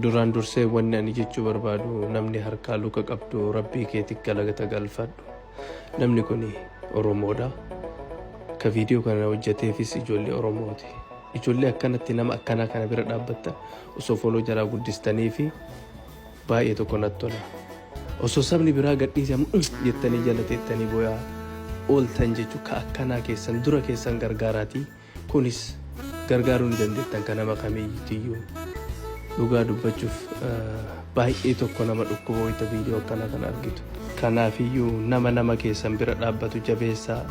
Duraan dursee wanni ani jechuu barbaadu, namni harkaa luka qabdu rabbii keetti galata galfadhu. Namni kun Oromoodha. Ka viidiyoo kana hojjeteefis ijoollee Oromooti. Ijoollee akkanatti nama akkanaa kana bira dhaabbattan osoo follow jalaa guddistanii fi baay'ee tokko natti tola. Osoo sabni biraa gadhiise jettanii jala teettanii boo'aa ooltan jechuu, ka akkanaa keessan dura keessan gargaaraatii, kunis gargaaruu ni dandeettan kan nama kamiyyitiyyuu. Dhugaa dubbachuuf, baay'ee tokko nama dhukkuba wayita viidiyoo akkanaa kana argitu. Kanaafiyyuu nama nama keessan bira dhaabbatu jabeessaa,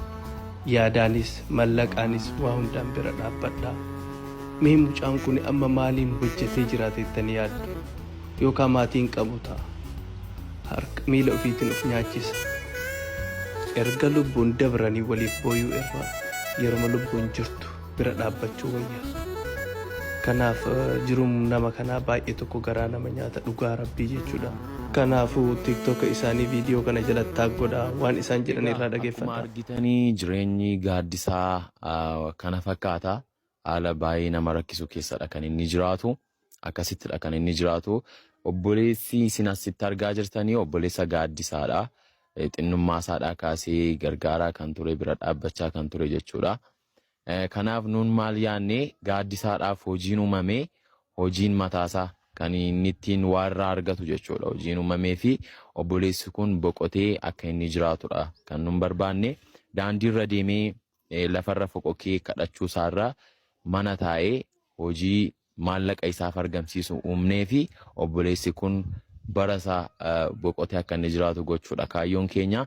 yaadaanis mallaqaanis waa hundaan bira dhaabbadhaa. Mee mucaan kun amma maaliin hojjetee jiraata jettanii yaaddu? Yookaan maatiin qabu ta'a. Harka miila ofiitiin of nyaachisa. Erga lubbuun dabranii waliif booyuu irraa yeroma lubbuun jirtu bira dhaabbachuu wayya. Kanaaf jiruun nama kanaa baay'ee tokko garaa nama nyaata, dhugaa rabbii jechuudha. Kanaafuu TikToka isaanii viidiyoo kana jalatti tag godhaa, waan isaan jedhan irraa Egaa akkuma dhageeffadhaa. argitanii jireenyi Gaaddisaa kana fakkaata. Haala baay'ee nama rakkisu keessadha kan inni jiraatu. Akkasittidha kan inni jiraatu. Obboleessi isin asitti argaa jirtanii obboleessa Gaaddisaadha. Xinnummaa isaadhaa kaasee gargaaraa kan ture, bira dhaabbachaa kan ture jechuudha. Kanaaf nuun maal yaanne? Gaaddisaadhaaf hojiin uumamee, hojiin mataasaa kan inni ittiin waa irraa argatu jechuudha. Hojiin uumamee fi obboleessi kun boqotee akka inni jiraatudha kan nun barbaanne. Daandiirra deemee lafarra foqoqee kadhachuu isaarra mana taa'ee hojii maallaqa isaaf argamsiisu uumnee fi obboleessi kun bara isaa boqotee akka inni jiraatu gochuudha kaayyoon keenya.